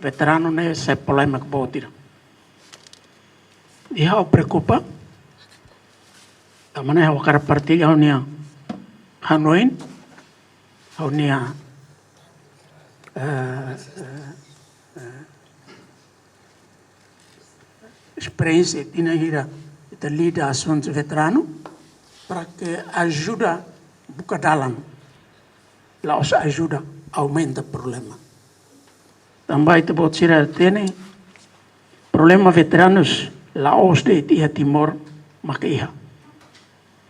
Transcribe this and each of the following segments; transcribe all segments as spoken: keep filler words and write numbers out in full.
veteranu ne'e sai polémika boot ida. I ha'u preokupa, tanba ne'e ha'u hakarak partilla ha'u-nia hanoin, ha'u-nia, eh, eh, eh, esperiénsia tinan hira ita lida asuntu veteranu, para ke ajuda buka dalan, la'ós ajuda aumenta problema. Tanba ita-boot sira hatene, problema veteranus la'ós de'it iha Timor mak iha.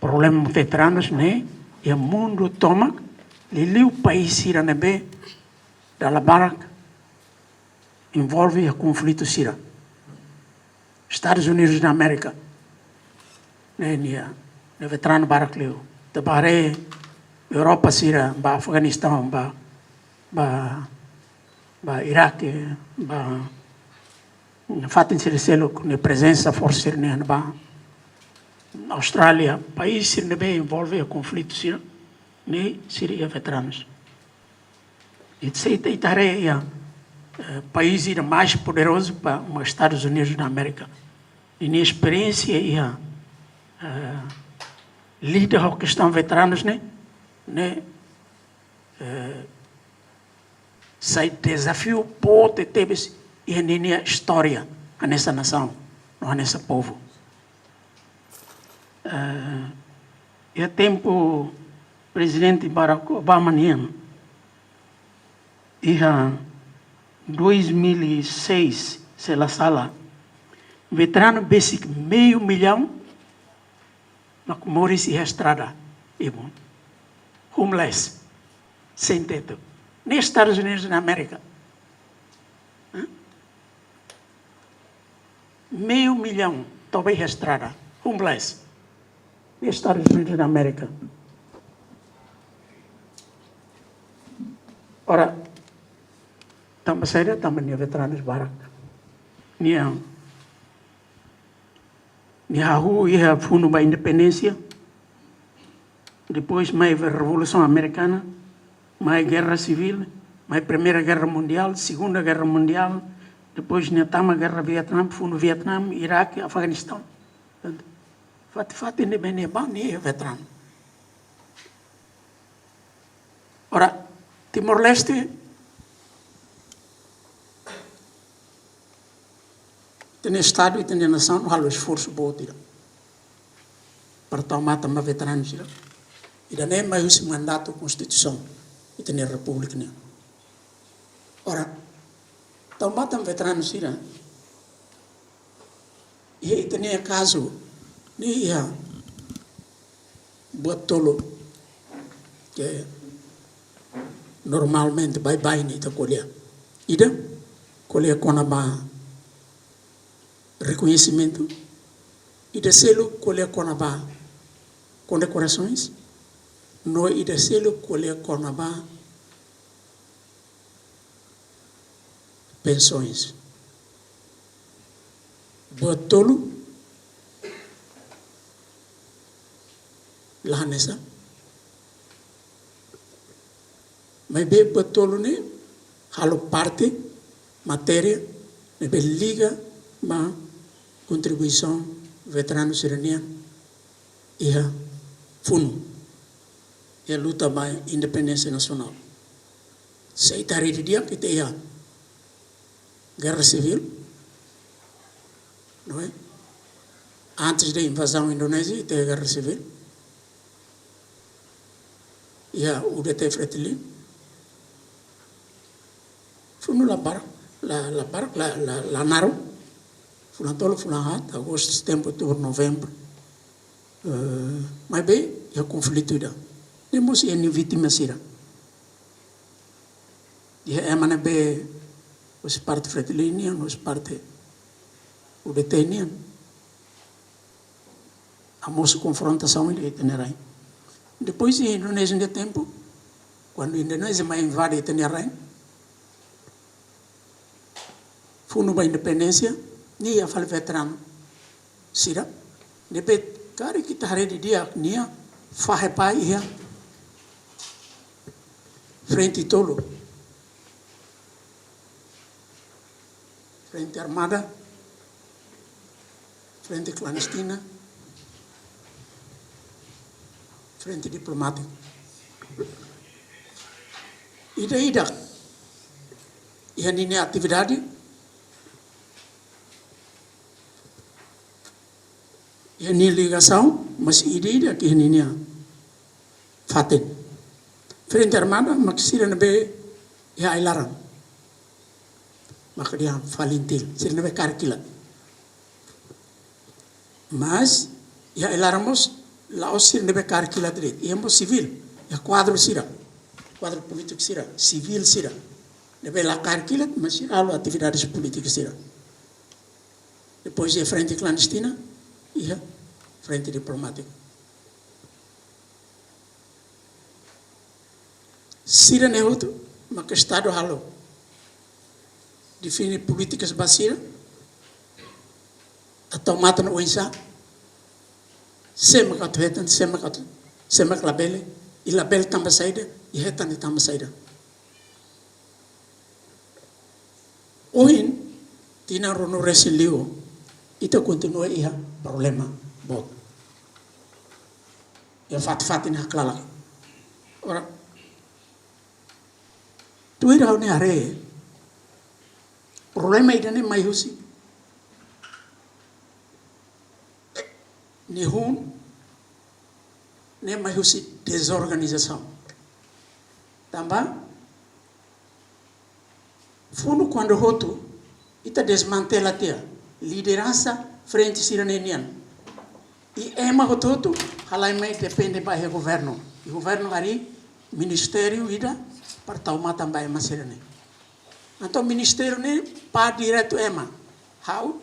Problema veteranus ne'e iha mundu tomak, liuliu país sira ne'ebé dala barak envolve iha konflitu sira. Estadus Unidus da Amérika ne'e nia, nia veteranu barak liu. Ita bá haree Europa sira, bá Afeganistaun, bá, bá, bá Iraque, bá fatin sira seluk, nia prezensa forsa sira-nian bá. Austrália, país sira ne'ebé envolve iha konflitu sira, ne'e sira iha veteranus. I se ita, ita haree iha, eh, país ida mais poderozu ba, ba Estadus Unidus da Amérika. I nia esperiénsia iha, eh, lida ho kestaun veteranus ne'e, ne'e, eh, sai dezafiu boot tebes iha ninia istória hanesan nasaun, no hanesan povu. Eh, iha tempu Prezidente Barack Obama nian, iha dois mil e seis, se la sala, veteranu besik meiu millaun mak moris iha estrada, ibun. Homeless, sem teto. Ne'e Estadus Unidus da Amérika. Hã? Meiu millaun toba iha estrada, homeless. Ne'e Estadus Unidus da Amérika. Ora, tanba saida? Tanba nia veteranus barak. Nia, nia hahú iha funu ba independénsia. Depois mai Revolusaun Amerikana, mai Guerra Civil, mai Primeira Guerra Mundial, Segunda Guerra Mundial, depois nia tama Guerra Vietnam, funu Vietnam, Iraque, Afeganistaun. Fatin-fatin ne'ebé nia bá, nia veteranu. Ora, Timor-Leste, ita-nia Estadu, ita-nia nasaun halo esforsu boot ida para tau matan ba veteranu sira. Ida-ne'e mai husi mandatu konstituisaun ita-nia repúblika nian. Ora, tau matan veteranu sira, iha ita-nia kazu, ne'e iha buat tolu ke normalmente baibain ita ko'alia. Ida, ko'alia kona-ba rekoñesimentu. Ida seluk ko'alia kona-ba kondekorasoens. No ida seluk ko'alia kona-ba pensoens. Buat tolu la hanesan. Maibé buat tolu ne'e halo parte matéria ne'ebé liga ba kontribuisaun veteranu sira-nian iha funu, iha luta ba independénsia nasionál. Se ita haree didi'ak, ita iha guerra civil, não é? Antes da invasão indonésia, ita iha guerra civil. Iha U D T Fretilin. Funu la barak, la, la barak, la, la, la naruk. Fulan tolu, fulan haat, agostu, setembru, outubru, novembru. Eh, maibé iha konflitu ida. Ne'e mós iha nia vítima sira. Iha ema ne'ebé husi parte Fretilin nian, husi parte U D T nian. Hamosu konfrontasaun iha ita-nia rain. Depois iha Indonézia nia tempu, kuandu Indonézia mai invade ita-nia rain, funu ba independénsia, nia iha fali veteranu sira ne'ebé, karik ita haree didi'ak, nia fahe pai iha frente tolu. Frente armada, frente klandestina, frente diplomátika. Ida-idak iha ninia atividade, iha ninia ligasaun, mas ida-idak iha ninia fatin. Frente armada mak sira ne'ebé iha ai-laran, mak dehan FALINTIL, sira ne'ebé kaer kilat. Mas iha ai-laran mós la'ós sira ne'ebé kaer kilat de'it, iha mós sivil, iha kuadru sira, kuadru polítiku sira, sivil sira ne'ebé la kaer kilat, mas sira halo atividades polítiku sira. Depois iha frente klandestina, iha frente diplomátika. Sira-ne'e hotu mak Estadu halo, define polítikas ba sira, atu tau matan oinsá, sé mak atu hetan, sé mak atu, sé mak labele, i labele tanba saida, i hetan de'it tanba saida. Ohin, tinan ruanulu-resin-lima, ita kontinua iha problema boot. Iha fatin-fatin haklalak. Ora, tuir ha'u-nia haree, problema ida-ne'e mai husi, nia hun ne'e mai husi dezorganizasaun. Tanba funu kuandu hotu, ita dezmantela tiha lideransa frente sira-ne'e nian. I ema hotu-hotu halai mai depende ba iha governu. I governu harii ministériu ida para tau matan ba ema sira-ne'e. Entaun ministériu ne'e pá diretu ema. Ha'u,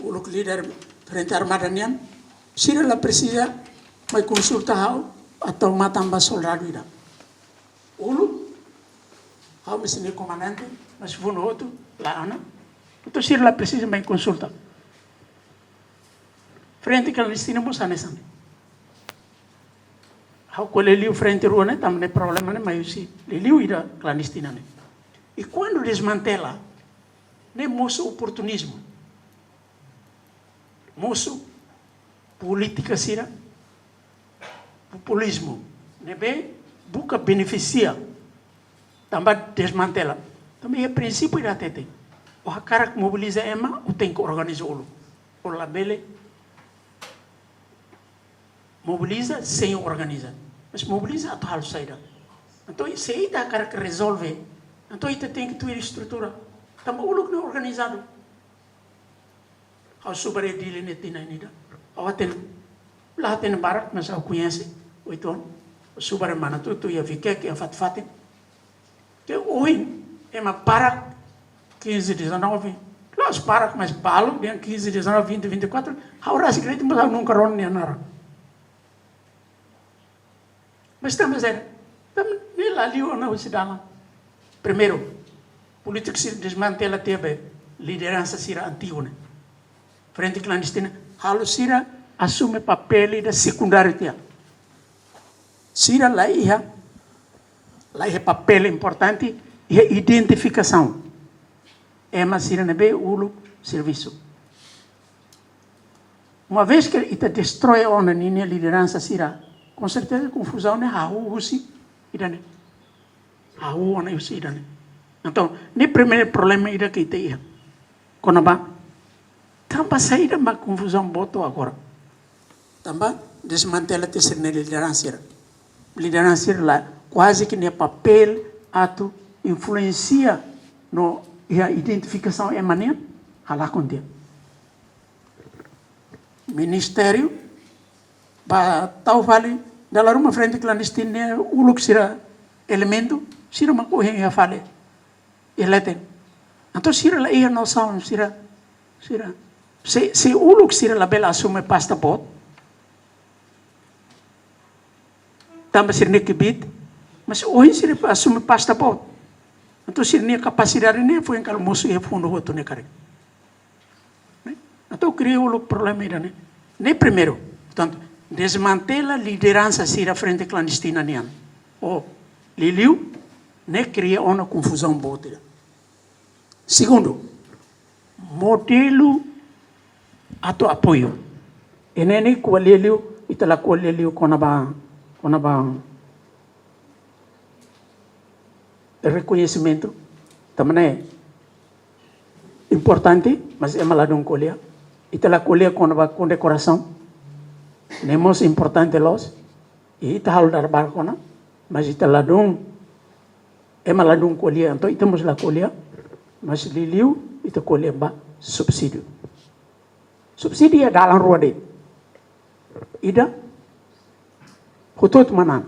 uluk líder frente armada nian, sira la presiza mai konsulta ha'u atu tau matan ba soldadu ida. Uluk, ha'u mós nia komandante, mas funu hotu, la ona. Entaun sira la presiza mai konsulta. Frente klandestina mós hanesan ne'e. Ha'u ko'alia liu frente rua ne'e, tanba ne'e problema ne'e mai husi liuliu ida klandestina ne'e. I kuandu dezmantela, ne'e mosu oportunizmu. Mosu polítika sira, populizmu, ne'ebé buka benefisia tanba dezmantela. Tanba iha prinsípiu ida hatete, ó hakarak mobiliza ema, ó tenke organiza uluk. Ó labele mobiliza sein organiza. Mas mobiliza atu halo saida? Entaun, se ita hakarak rezolve, entaun ita tenke tuir estrutura. Tanba uluk ne'e organizadu. Ha'u subar iha Dili ne'e tinan ida. Ha'u hatene, la hatene barak, mas ha'u koñese, oituan. Subar iha Manatuto, iha Vikeke, iha fatin-fatin. Ke ohin, ema barak, quinze, dezanove. La'ós barak, mas balu, dehan quinze, dezanove, vinte, vinte e quatro. Ha'u rasik de'it, mas ha'u nunka rona nia naran. Mas tanba saida? Tanba ne'e la liu ona husi dalan. Primeiru, polítika sira dezmantela tiha be lideransa sira antigu ne'e. Frente klandestina, halo sira asume papél ida sekundáriu tiha. Sira la iha, la iha papél importante iha identifikasaun ema sira ne'ebé uluk servisu. Uma vez ke ita destrói ona ninia lideransa sira, konserteza konfuzaun ne'e hahú husi ida-ne'e. Hahú ona husi ida-ne'e. Entaun, ne'e primeiru problema ida ke ita iha. Kona-ba, tanba saida mak konfuzaun boot agora? Tanba dezmantela tiha sira-nia lideransa sira. Lideransa sira la, kuaze ke nia papél atu influensia no iha identifikasaun ema nian halakon tiha. Ministériu, ba tau fali, dala ruma frente klandestina ne'e uluk sira elementu, sira mak ohin iha fali iha leten. Entaun sira la iha nosaun, sira, sira. Se, se uluk sira labele asume pasta boot, tanba sira-nia kbiit, mas ohin sira asume pasta boot. Entaun sira-nia kapasidade ne'e foin kala mosu iha fundu hotu ne'e karik. Ne'e? Entaun kria uluk problema ida-ne'e. Ne'e primeiru. Portantu, dezmantela lideransa sira frente klandestina nian. Ou, liuliu, ne'e kria ona konfuzaun boot ida. Segundu, modelu atu apoiu. Ne'e ne'e ko'alia liu, ita la ko'alia liu kona-ba, kona-ba rekoñesimentu. Tanba ne'e importante, mas ema ladún ko'alia. Ita la ko'alia kona-ba kondekorasaun. Ne'e mós importante loos. I ita halo dada barak ona, mas ita ladún, ema ladún ko'alia, entaun ita mós la ko'alia, mas liuliu ita ko'alia ba subsídiu. Subsídiu iha dalan rua de'it. Ida, hotu-hotu manán.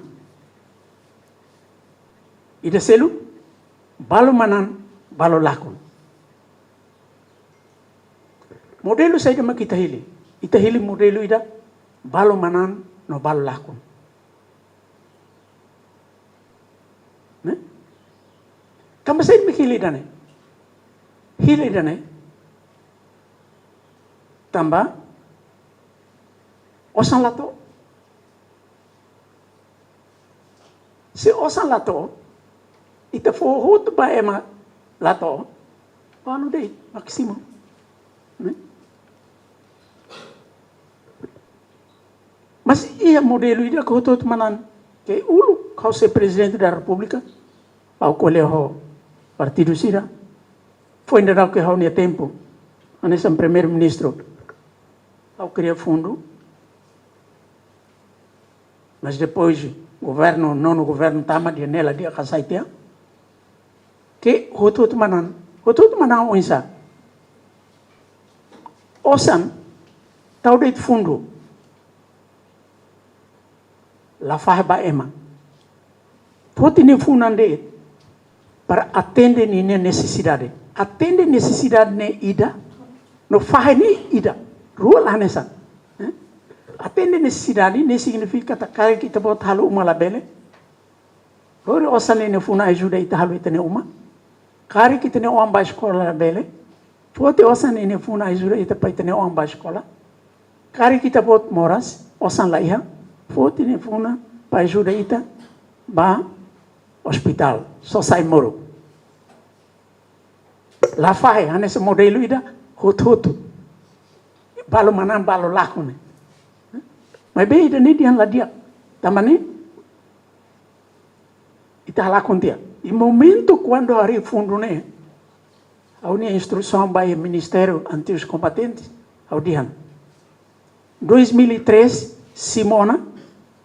Ida seluk, balu manán, balu lakon. Modelu saida mak ita hili? Ita hili modelu ida, balu manán no balu lakon. Ne'e? Tanba saida mak hili ida-ne'e? Hili ida-ne'e tanba osan la to'o. Se osan la to'o, ita fó hotu ba ema la to'o, balu de'it, másimu. Ne'e? Mas iha modelu ida ke hotu-hotu manán, ke uluk ha'u sai Prezidente da Repúblika, ha'u ko'alia ho partidu sira, foin daudauk iha ha'u-nia tempu, hanesan Primeiru-Ministru, ha'u kria fundu, mas depois governu, nonu governu tama, ida-ne'e la di'ak, hasai tiha. Ke hotu-hotu manán, hotu-hotu manán oinsá? Osan, tau de'it fundu, la fahe ba ema. Foti nia funan de'it para atende ninia nesesidade. Atende nesesidade ne'e ida, no fahe ne'e ida. Rua la hanesan. Eh? Atende nesesidade ne'e signifika katak karik ita-boot halo uma labele, lori osan ne'e nia funan ajuda ita halo ita-nia uma. Karik ita-nia oan bá eskola labele, foti osan ne'e nia funan ajuda ita para ita-nia oan bá eskola. Karik ita-boot moras, osan la iha, foti nia funan para ajuda ita bá ospitál, só sai moruk. La fahe, hanesan modelu ida, hotu-hotu. Balu manán, balu lakon ne'e. Maibé ida-ne'e dehan la di'ak. Tanba ne'e, ita halakon tiha. I momentu kuandu harii fundu ne'e, ha'u-nia instrusaun ba iha Ministériu Antigos Combatentes, ha'u dehan. Dois mil e três, simu ona,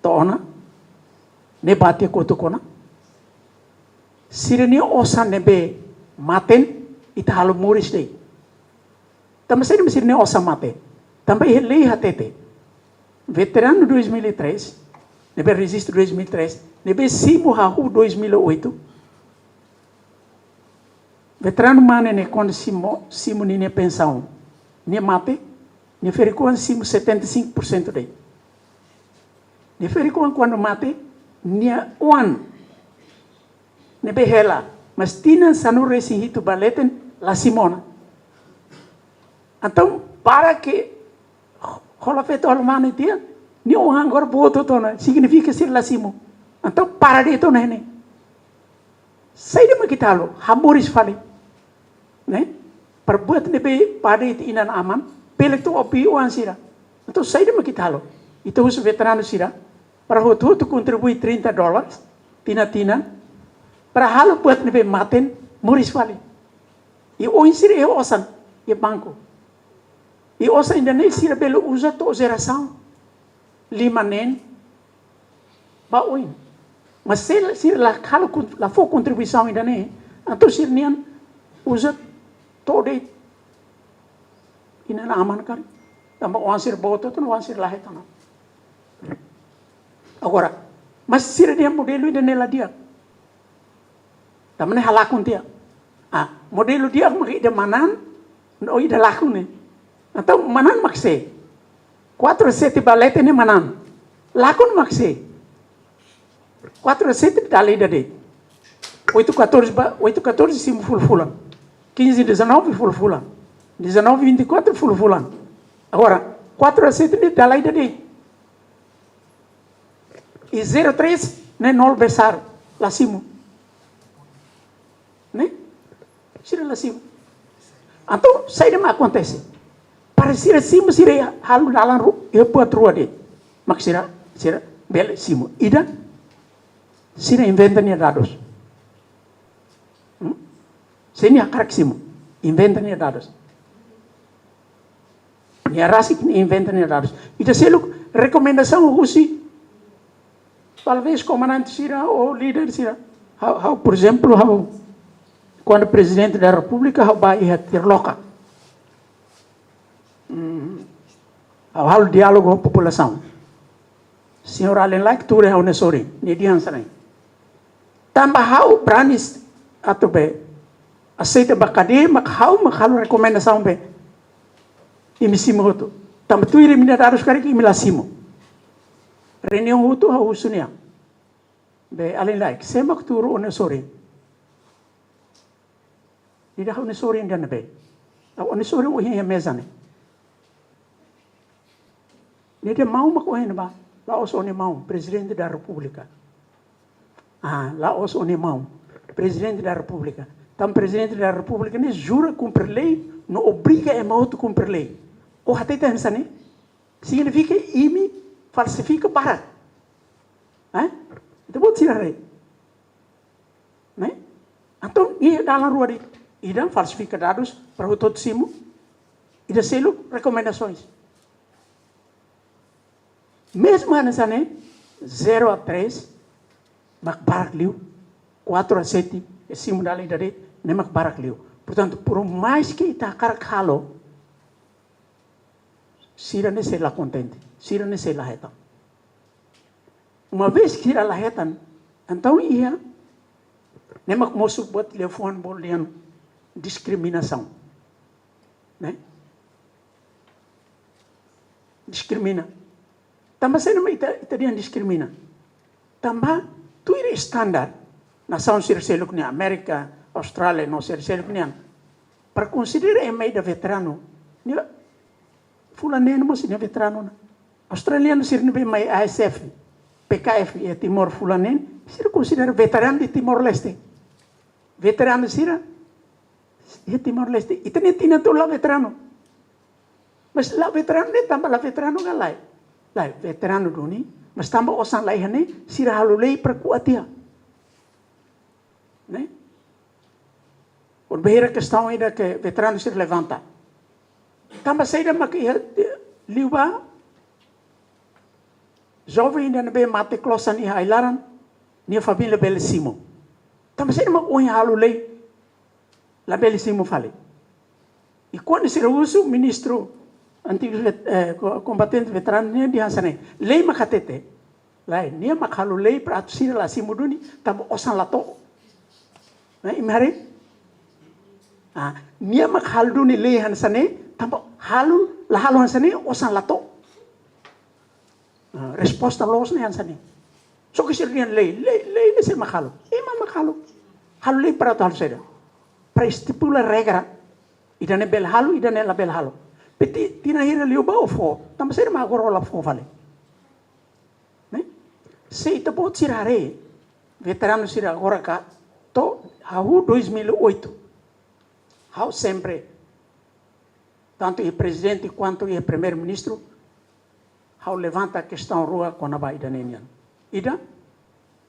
to'o ona, ne'e bá tiha kotuk ona. Sira-nia osan ne'ebé maten, ita halo moris de'it. Tanba saida mak sira-nia osan mate? Tanba iha lei hatete. Veteranu dois mil e três, ne'ebé rejistu dois mil e três, ne'ebé simu hahú dois mil e oito. Veteranu mane ne'e kuandu simu, simu ninia pensaun, nia mate, nia ferik-oan simu setenta e cinco por cento de'it. Nia ferik-oan kuandu mate, nia oan ne'ebé hela, mas tinan sanulu-resin-hitu ba leten la simu ona. Entaun, para ke hola feto hola mane tiha, nia oan agora boot hotu ona, signifika sira la simu. Entaun, para de'it ona ne'e. Saida mak ita halo, hamoris fali. Ne'e? Para buat ne'ebé bá de'it inan-aman, bele to'o ba oan sira. Entaun, saida mak ita halo? Ita husu veteranu sira, para hotu-hotu kontribui trinta dólares, tinan-tinan, para halo buat ne'ebé maten, moris fali. I oin sira iha osan, iha banku. I osan ida-ne'e sira bele uza to'o jerasaun lima neen ba oin. Mas se sira la halo kon-, la fó kontribuisaun ida-ne'e, entaun sira-nian uza to'o de'it inan-aman karik. Tanba oan sira boot hotu ona, oan sira la hetan ona. Agora, mas sira-nia modelu ida-ne'e la di'ak. Tanba ne'e halakon tiha. Ah, modelu di'ak mak ida manán, no ida lakon ne'e. Entaun manán mak sé? Quatro a sete ba leten ne'e manán. Lakon mak sé? Quatro a sete dala ida de'it. Oito catorze ba, oito catorze simu fulan-fulan. Quinze dezanove fulan-fulan. Dezanove vinte e quatro fulan-fulan. Agora, quatro a sete ne'e dala ida de'it. I zero três ne'e nol besar, la simu. Ne'e? Sira la simu. Entaun saida mak akontese? Para sira simu, sira halo dalan ru-, iha buat rua de'it mak sira, sira bele simu. Ida, sira inventa nia dadus. Hmm? Se nia hakarak simu, inventa nia dadus. Nia rasik, nia inventa nia dadus. Ida seluk rekomendasaun husi, talvés, komandante sira ou líder sira. Ha'u, ha'u, por ezemplu, ha'u, kuandu Prezidente da Repúblika, ha'u bá iha Tirloka. Hmm. Ha'u halo diálogu ho populasaun. Señór Allen Laek tuur iha ha'u-nia sorin, nia dehan hanesan ne'e: Tanba ha'u brani atu be aseita ba kadeia, mak ha'u mak halo rekomendasaun be imi simu hotu. Tanba tuir imi-nia dadus karik imi la simu. Reuniaun hotu ha'u husu nia: Be Allen Laek, sé mak tuur ó-nia sorin? Nia dehan ha'u-nia sorin ida ne'ebé? Ha'u-nia sorin ohin iha meza ne'e. Nia dehan maun mak ohin ne'ebá. La'ós ó-nia maun, Prezidente da Repúblika. Ah, la'ós ó-nia maun, Prezidente da Repúblika. Tanba Prezidente da Repúblika ne'e jura kumpre lei, no obriga ema hotu kumpre lei. Ó hatete hanesan ne'e, signifika imi falsifika barak. Eh? Ita-boot sira haree. Ne'e? Entaun iha dalan rua de'it. Ida falsifika dadus para hotu-hotu simu. Ida seluk rekomendasoens. Mezmu hanesan ne'e, zero a três mak barak liu, quatro a sete, e simu dala ida de'it, ne'e mak barak liu. Portantu, por mais que ita hakarak halo, sira ne'e sei la kontente, sira ne'e sei la hetan. Uma vez que sira la hetan, entaun iha, ne'e mak mosu buat liafuan bolivianu, diskriminasaun. Ne'e? Diskrimina. Tanba saida mak ita, ita dehan diskrimina? Tanba tuir standar nasaun sira seluk nian, Amérika, Austrália, no sira seluk nian, para konsidera ema ida veteranu, nia fulan neen mós nia veteranu ona. Australianu sira ne'ebé mai A S F, P K F iha Timor fulan neen, sira konsidera veteranu de Timor-Leste. Veteranu sira iha Timor-Leste, ita-nia tinan to'o la veteranu. Mas la veteranu ne'e tanba la veteranu ka lae? Lae, veteranu duni, mas tanba osan la iha ne'e, sira halo lei para ko'a tiha. Ne'e? Hodi bainhira kestaun ida ke veteranu sira levanta. Tanba saida mak iha, eh, liubá, joven ida ne'ebé mate klosan iha ai-laran, nia família bele simu. Tanba saida mak ohin halo lei labele simu fali? I kuandu sira husu, ministru antigu vet-, eh, ko-, kombatente veteranu nian dehan hanesan ne'e: Lei mak hatete. Lae, nia mak halo lei para atu sira la simu duni, tanba osan la to'o. Ne'e, imi haree? Ah, nia mak halo duni lei hanesan ne'e, tanba halo, la halo hanesan ne'e, osan la to'o. Ah, resposta loos ne'e hanesan ne'e. Só ke sira dehan lei, lei, lei ne'e sé mak halo? Ema mak halo. Halo lei para atu halo saida? Para estipula regra. Ida-ne'e bele halo, ida-ne'e labele halo. Pe ti-, tinan hira liubá ó fó, tanba saida mak agora ó la fó fali? Ne'e? Se ita-boot sira haree, veteranu sira agora ka, to'o hahú dois mil e oito. Ha'u sempre, tantu iha prezidente kuantu iha primeiru-ministru, ha'u levanta kestaun rua kona-ba ida-ne'e nian. Ida,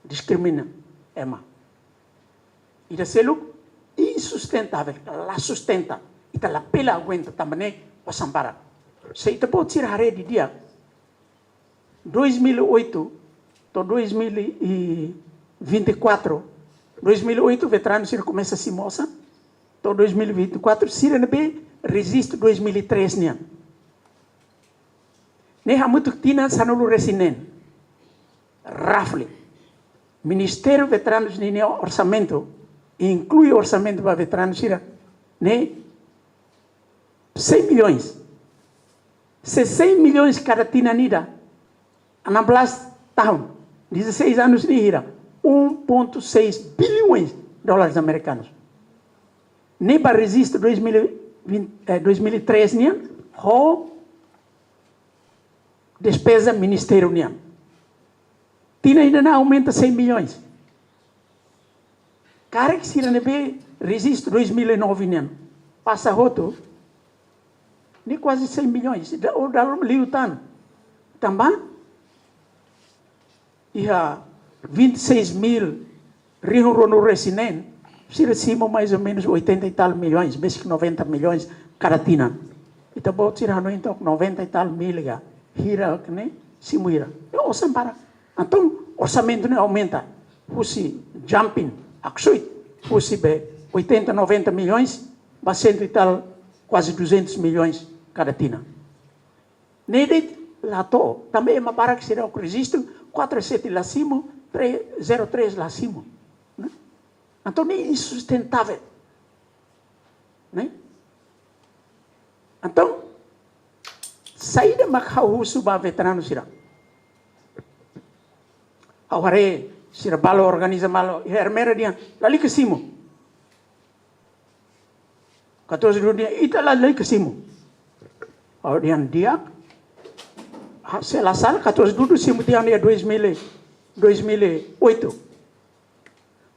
diskrimina ema. Ida seluk, insustentável, la sustenta. Ita labele aguenta tanba ne'e osan barak. Se ita-boot sira haree didi'ak, dois mil e oito to'o dois mil e vinte e quatro, dois mil e oito veteranu sira komesa simu osan, to'o dois mil e vinte e quatro sira ne'ebé rejistu dois mil e três nian. Ne'e hamutuk tinan sanulu-resin-neen. Roughly. Ministériu Veteranus ninia orsamentu, inklui orsamentu ba veteranu sira, ne'e cem milhões. Se cem milhões kada tinan ida, enam belas tahun, dezasseis anos nia hira, um ponto seis bilhões dólares americanos. Ne'e ba rejistu dois mil e vinte, eh, dois mil e três nian, ho despeza ministériu nian. Tinan ida-ne'e aumenta cem milhões. Karik sira ne'ebé rejistu dois mil e nove nian, pasa hotu, ne'e kuaze cem milhões, da, ou dala ruma liután. Tanba iha vinte e seis mil rihun ruanulu-resin-neen, sira simu mais ou menus oitenta e tal milhões, besik noventa milhões kada tinan. Ita-boot sira hanoin tok noventa e tal mil ka, hira ne'e, simu hira. Ne'e osan barak. Entaun, orsamentu ne'e aumenta. Husi jumping, aksoit, husi be oitenta, noventa milhões, ba cento e tal, kuaze duzentos milhões kada tinan. Ne'e de'it la to'o, tanba ema barak seidauk rejistu, quatro sete la simu, três zero três la simu. Ne'e? Entaun ne'e insustentável. Ne'e? Entaun, saida mak ha'u husu ba veteranu sira. Ha'u haree sira balu organiza malu, iha Ermera dehan, lalika simu. Katuas Dudu dehan, ita lalika simu. Ha'u dehan di'ak, ha, se la sala, Katuas Dudu simu tiha ona iha dois mil, dois mil e oito.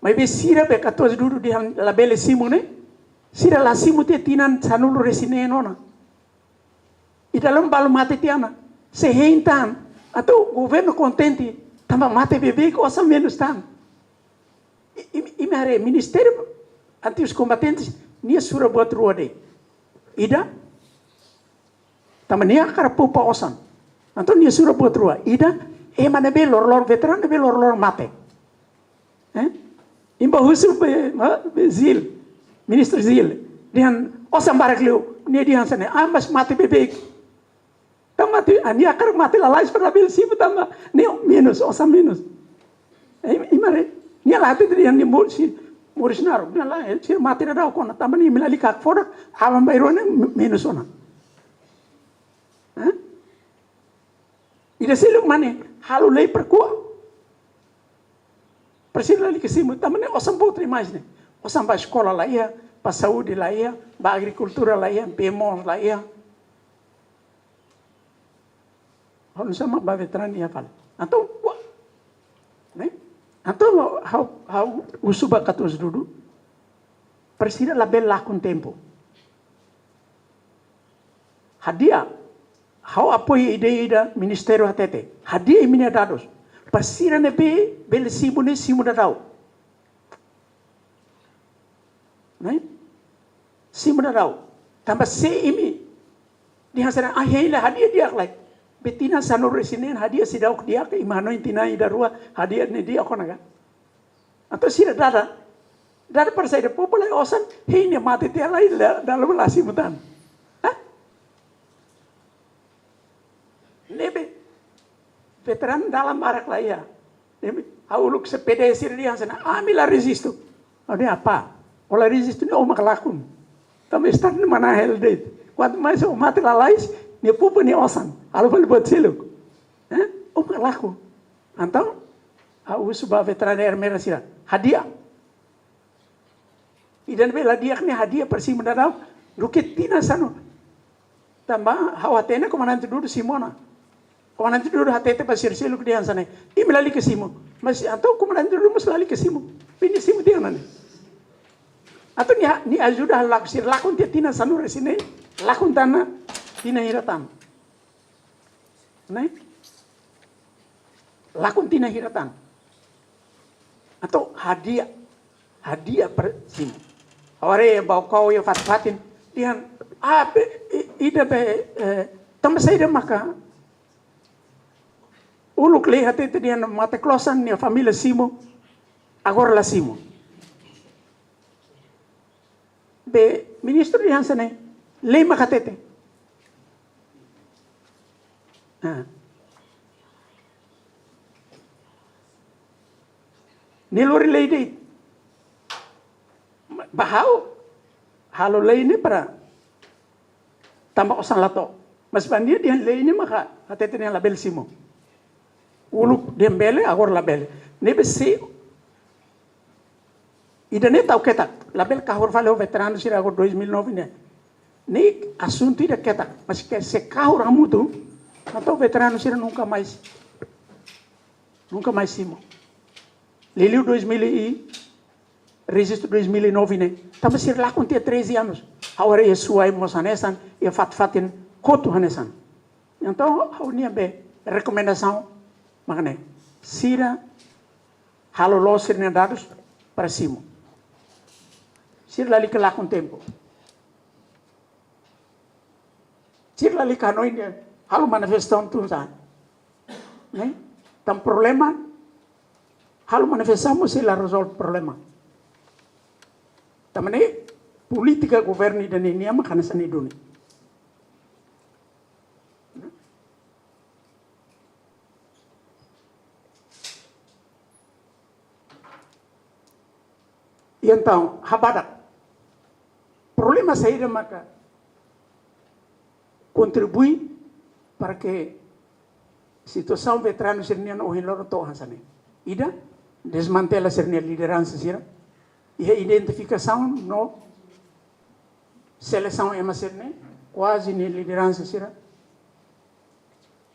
Maibé sira be Katuas Dudu dehan labele simu ne'e, sira la simu tiha tinan sanulu-resin-neen ona. I dala ruma balu mate tiha ona. Se hein tan, atu governu kontente, tanba mate beibeik osan menus tan. I, i, imi haree Ministériu Antigos Combatentes, nia sura buat rua de'it. Ida, tanba nia hakarak poupa osan. Entaun nia sura buat rua. Ida, ema ne'ebé loroloron, veteranu ne'ebé loroloron mate. Eh? Imi bá husu be, ma, be Zil, Ministru Zil. Dehan osan barak liu, nia dehan hanesan ne'e, ah, mas mate beibeik. Tanba mate, ah, nia hakarak mate lalais para labele simu tanba ne'e menus, osan menus. Eh, imi haree, nia la hatete dehan nia moris, moris naruk, nia la, eh, sira mate daudaun ona, tanba ne'e imi lalika hakfodak, aban-bainrua ne'e menus ona. Eh? Ida seluk mak ne'e, halo lei para ko'a. Presiza lalika simu, tanba ne'e osan boot demais ne'e. Osan ba eskola la iha, ba saúde la iha, ba agrikultura la iha, bee moos la iha. Ha'u nu'usá mak ba veteranu iha fali. Entaun, wa, ne'e? Entaun, ha'u, ha'u husu ba Katuas Dudu, presiza labele lakon tempu. Hadi'a, ha'u apoiu ideia ida ministériu hatete. Hadi'a imi-nia dadus. Para sira ne'ebé bele simu ne'e simu daudaun. Ne'e? Simu daudaun. Tanba se imi dehan hanesan ne'e, ah, hein lai, hadi'a di'ak lai. Be tinan sanulu-resin-neen hadi'a seidauk di'ak, imi hanoin tinan ida rua hadi'a ne'e di'ak ona ka. Entaun sira dada, dada para saida, poupa lai osan, hein ne'e mate tiha lai, la, dala ruma la simu tan. Hah? Ne'ebé veteranu dalan barak la iha. Ne'ebé ha'u uluk C P D sira dehan hanesan ne'e, ah, ami la rejistu. Ha'u dehan apá, ó la rejistu ne'e ó mak lakon. Tanba Estadu ne'e manán hela de'it. Kuantu mais ó mate lalais, nia poupa nia osan. Halo fali buat seluk. Eh? Ó mak lakon. Entaun, ha'u husu ba veteranu Ermera sira. Hadi'a. Ida ne'ebé la di'ak ne'e hadi'a para simu daudaun. Duké tinan sanulu. Tanba ha'u hatene Komandante Dudu simu ona. Komandante Dudu hatete ba sira seluk dehan hanesan ne'e, imi lalika simu. Mas entaun Komandante Dudu mós lalika simu. Be nia simu tiha ona ne'e. Entaun nia, nia ajuda lakon sira, lakon tiha tinan sanulu-resin-neen, lakon tan ona tinan hira tan. Ne'e? Lakon tinan hira tan. Entaun hadi'a, hadi'a para simu. Agora, eh, Baucau iha fatin-fatin, dehan, ah, be, i, ida be, eh, tanba saida maka uluk lei hatete dehan mate klosan nia família simu, agora la simu. Be ministru dehan hanesan ne'e, lei mak hatete. Ah. Nia lori lei de'it. Ba ha'u, halo lei ne'e para tanba osan la to'o. Mas ba nia dehan lei ne'e maka hatete dehan labele simu. Uluk dehan bele, agora labele. Ne'ebé se ida-ne'e tau ketak, labele kahur fali ho veteranu sira agora dois mil e nove ne'e. Ne'e asuntu ida ketak, mas ke se kahur hamutuk, entaun veteranu sira nunka mais, nunka mais simu. Liuliu dois mil e, rejistu dois mil e nove ne'e. Tanba sira lakon tiha treze anos. Ha'u haree iha Suai mós hanesan, iha fatin-fatin hotu hanesan. Entaun, ha'u-nia be rekomendasaun mak ne'e. Sira halo loos sira-nia dadus para simu. Sira lalika lakon tempu. Sira lalika hanoin de'it, halo manifestasaun tun sá. Ne'e? Tanba problema, halo manifestasaun mós sei la rezolve problema. Tanba ne'e, polítika governu ida-ne'e nian mak hanesan ne'e duni. I entaun, habadak. Problema saida maka kontribui para ke situasaun veteranu sira-nian ohin loron to'o hanesan ne'e. Ida, desmantela sira-nia lideransa sira. Iha identifikasaun no selesaun ema sira-ne'e, kuaze nia lideransa sira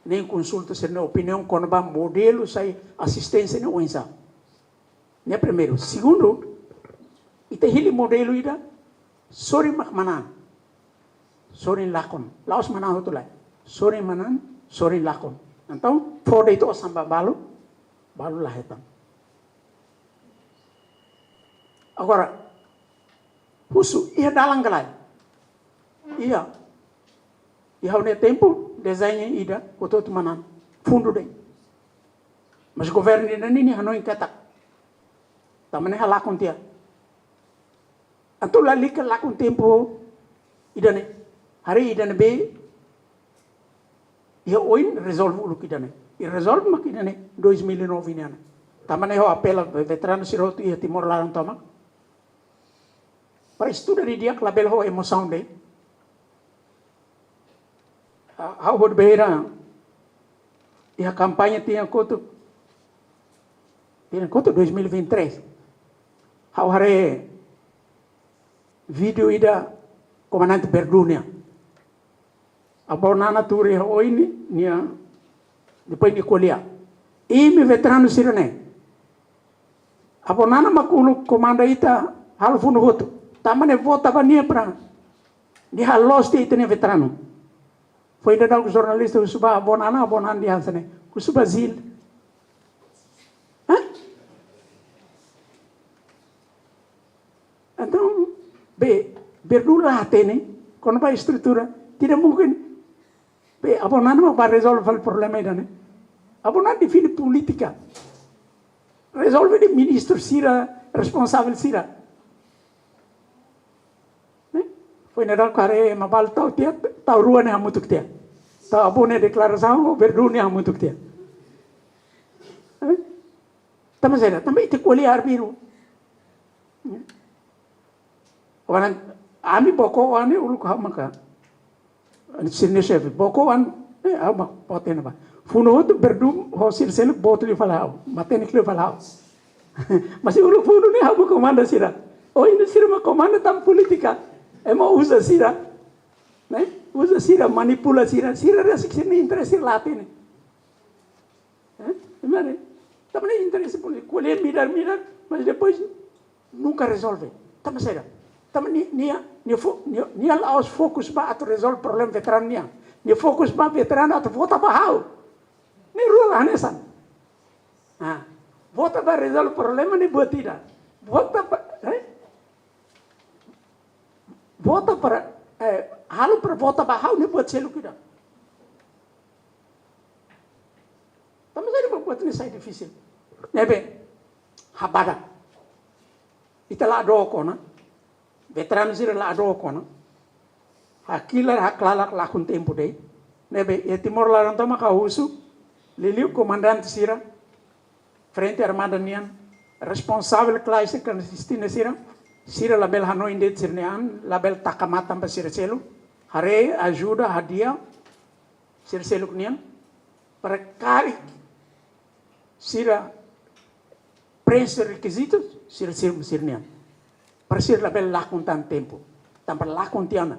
nein konsulta sira-nia opiniaun kona-ba modelu sai asisténsia ne'e oinsá. Ne'e primeiru. Segundu, ita hili modelu ida, sorin mak manán, sorin lakon. La'ós manán hotu lae. Sorin manán, sorin lakon. Entaun, fó de'it osan ba balu, balu la hetan. Agora, husu, iha dalan ka lae? Iha. Iha ha'u-nia tempu, dezeñu ida, hotu-hotu manán. Fundu de'it. Mas governu ida-ne'e nia hanoin ketak. Tanba ne'e halakon tiha. Atu lalika lakon tempu ida-ne'e. Haree ida-ne'ebé iha oin rezolve uluk ida-ne'e. I rezolve mak ida-ne'e dois mil e nove nian. Tanba ne'e ha'u apela veteranu sira hotu iha Timor laran tomak para estuda didi'ak, labele ho emosaun de'it. Ha-, ha'u hodi bá iha kampaña tinan kotuk, tinan kotuk dois mil e vinte e três. Ha'u haree vídeo ida Komandante Verdun nian. Avó Nana tuur iha oin nian, depois nia ko'alia: Imi veteranu sira-ne'e, Avó Nana mak uluk komanda ita halo funu hotu. Tanba ne'e vota ba nia para nia halo loos tiha ita-nia veteranu. Foin daudauk jornalista husu ba Avó Nana, Avó Nana dehan hanesan ne'e: Husu ba Zil. Hah? Entaun, be, Verdun la hatene kona-ba estrutura, tidak mungkin. Be, Avó Nana mak bá rezolve fali problema ida-ne'e. Avó Nana define polítika. Rezolve de'it ministru sira, responsavel sira. Ne'e? Foin daudauk haree ema balu tau tiha, tau rua ne'e hamutuk tiha. Tau avó nia deklarasaun ho Verdun ne'e hamutuk tiha. Eh? Tanba saida? Tanba ita ko'alia arbiru. Agora, ami Baucau oan ne'e uluk ha'u maka, sira-nia xefe, Baucau oan, eh, ha'u mak pode na ba. Funu hotu Verdun ho sira seluk boot liu fali ha'u, matenek liu fali ha'u. Mas uluk funu ne'e ha'u mak komanda sira. Ohin ne'e sira mak komanda tanba polítika. Ema uza sira. Ne'e? Uza sira, manipula sira. Sira rasik sira-nia interese sira la hatene. Eh? Imare. Tanba ne'e interese polítiku. Ko'alia midar-midar, mas depois nunka rezolve. Tanba saida? Tanba nia, nia, nia fo-, nia, nia la'ós fokus ba atu rezolve problema veteranu nian. Nia fokus ba veteranu atu vota ba ha'u. Ne'e rua la hanesan. Ah, vota ba rezolve problema ne'e buat ida. Vota ba, eh? Vota para, eh, halo para vota ba ha'u ne'e buat seluk ida. Tanba saida buat ne'e sai difisil? Ne'ebé, habadak. Ita la dook ona. Veteranu sira la dook ona. Hakilar, haklalak lakon tempu de'it. Ne'ebé, iha Timor laran tomak ha'u husu, liuliu komandante sira, Frente Armada nian, responsavel klase klandestina sira, sira labele hanoin de'it sira-nia an, labele taka matan ba sira seluk, haree, ajuda, hadi'a sira seluk nian, para karik sira preenxe rekizitus, sira simu sira-nian. Para sira labele lakon tan tempu. Tanba lakon tiha ona.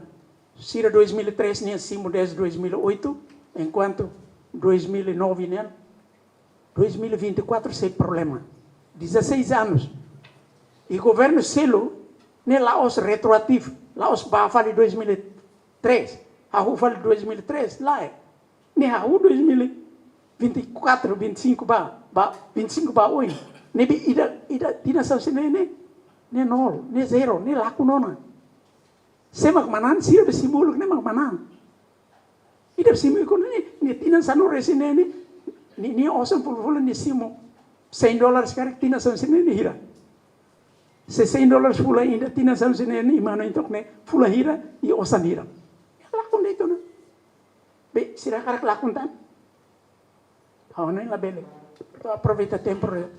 Sira dois mil e três nian simu desde dois mil e oito, enkuantu dois mil e nove nian, dois mil e vinte e quatro sei problema. Dezasseis anos. I governu selu ne'e la'ós retroativu. La'ós bá fali dois mil e três, hahú fali dois mil e três, lae. Ne'e hahú dois mil e vinte e quatro, vinte e cinco ba, ba, vinte e cinco ba oin. Ne'ebé ida, ida tinan sanulu-resin-neen ne'e, ne'e nol, ne'e zero, ne'e lakon ona. Sé mak manán, sira be simu uluk ne'e mak manán. Ida be simu ikun ne'e, ne'e tinan sanulu-resin-neen ne'e, ne'e, ne'e osan fulan-fulan ne'e simu. Cem dólares karik tinan sanulu-resin-neen ne'e hira. Se cem dólares fulan ida tinan sanulu-resin-neen ne'e, imagina tok ne'e, fulan hira, i osan hira. Lakon de'it ona. Be, sira hakarak lakon tan? Ha'u hanoin labele. Entaun aproveita tempu re-,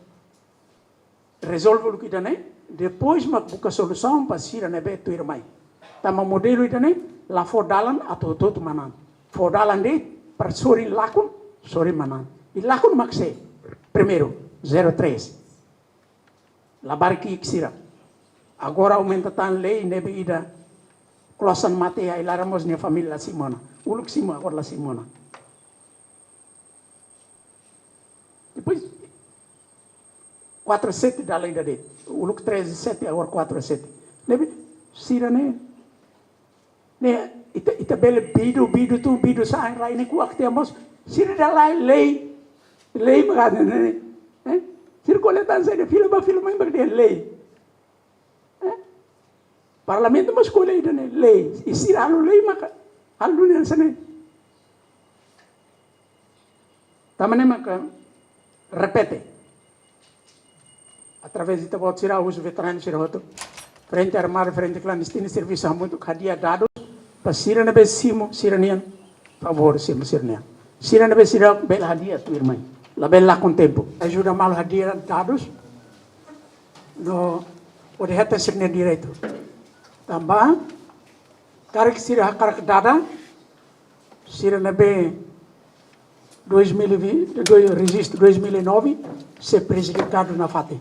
rezolve uluk ida-ne'e, depois mak buka solusaun ba sira ne'ebé tuirmai. Tanba modelu ida-ne'e, la fó dalan atu hotu-hotu manán. Fó dalan de'it para sorin lakon, sorin manán. I lakon mak sé? Primeiru, zero três. Labarik ki'ik sira. Agora aumenta tan lei ne'ebé ida klosan mate ai-laran mós nia família la simu ona. Uluk simu, agora la simu ona. Depois, quatro sete dalan ida de'it. Uluk treze sete, agora quatro sete. Ne'ebé, sira-ne'e, ne'e, ita, ita bele bidu, bidu tun, bidu sa'e, rai ne'e kuak tiha mós. Sira dehan lei, lei mak ne'e, ne'e. Eh? Sira ko'alia tan saida, fila bá, fila mai mak dehan lei. Eh? Parlamentu mós ko'alia ida-ne'e, lei. I sira halo lei maka halo duni hanesan ne'e. Tanba ne'e maka repete. Através de ita-boot sira, husu veteranu sira hotu, Frente Armada, Frente Klandestina, servisu hamutuk, hadi'a dadus ba sira ne'ebé simu sira-nian, favór simu sira-nian. Sira ne'ebé sira bele hadi'a tuirmai. Labele lakon tempu. Ajuda malu hadi'a dadus no hodi hetan sira-nia direitu. Tanba karik sira hakarak dada, sira ne'ebé dois mil e vinte, dois, rejistu dois mil e nove, sei prejudikadu nafatin.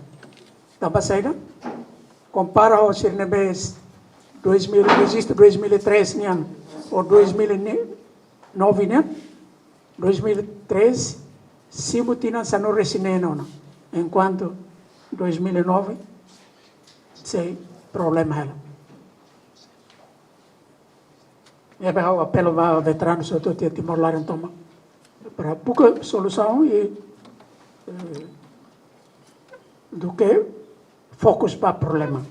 Tanba saida? Kompara ho sira ne'ebé dois mil, rejistu dois mil e três nian, ou dois mil e nove nian, dois mil e três, simu tinan sanulu-resin-neen ona. Enkuantu dois mil e nove, sei problema hela. Ne'ebé ha'u apela ba veteranu sira hotu iha Timor laran tomak para buka solusaun i, eh, duké fokus ba problema.